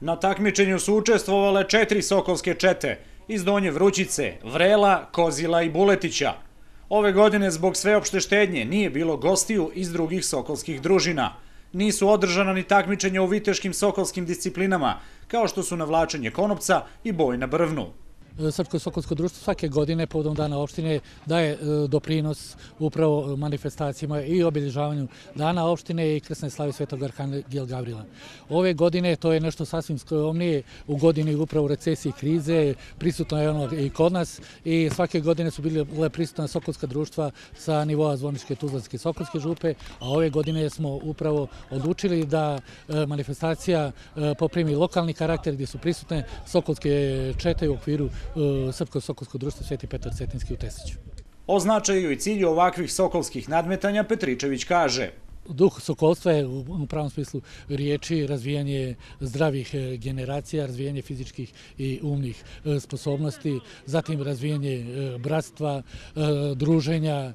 Na takmičenju su učestvovale 4 sokolske čete iz Donje Vrućice, Vrela, Kozila i Buletića. Ove godine zbog sveopšte štednje nije bilo gostiju iz drugih sokolskih družina. Nisu održana ni takmičenja u viteškim sokolskim disciplinama, kao što su navlačenje konopca i boj na brvnu. Srpsko sokolsko društvo svake godine povodom Dana opštine daje doprinos upravo manifestacijama i obilježavanju Dana opštine i krsne slave Svetog Arhangela Gavrila. Ove godine to je nešto sasvim skromnije, u godini upravo recesije i krize, prisutno je ono i kod nas i svake godine su bile prisutna sokolska društva sa nivoa Zvorničke, Tuzlanske i Sokolske župe, a ove godine smo upravo odlučili da manifestacija poprimi lokalni karakter gdje su prisutne sokolske čete u okviru Srpsko sokolsko društvo Sveti Petar Cetinski u Tesiću. O značaju i cilju ovakvih sokolskih nadmetanja Petričević kaže: Duh sokolstva je u pravom smislu riječi razvijanje zdravih generacija, razvijanje fizičkih i umnih sposobnosti, zatim razvijanje bratstva, druženja,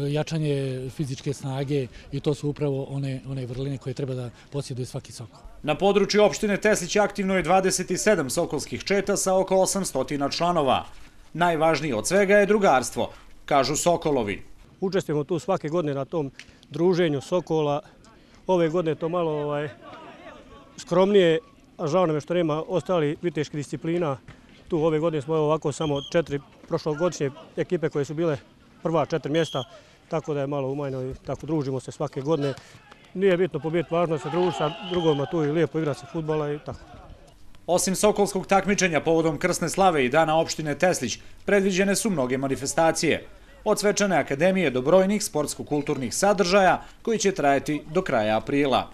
jačanje fizičke snage i to su upravo one vrline koje treba da posjeduje svaki sokol. Na području opštine Teslić aktivno je 27 sokolskih četa sa oko 800 članova. Najvažnije od svega je drugarstvo, kažu Sokolovi. Učestvujemo tu svake godine na tom druženju sokola. Ove godine je to malo skromnije, a žao nam je što nema ostali viteških disciplina. Tu ove godine smo ovako samo 4 prošlogodišnje ekipe koje su bile prva 4 mjesta, tako da je malo umanjeno i tako družimo se svake godine. Nije bitno pobjediti, važno se družiti sa drugom, tu i lijepo igrati se fudbala i tako. Osim sokolskog takmičenja povodom krsne slave i Dana opštine Teslić, predviđene su mnoge manifestacije. Od svečane akademije do brojnih sportsko-kulturnih sadržaja koji će trajati do kraja aprila.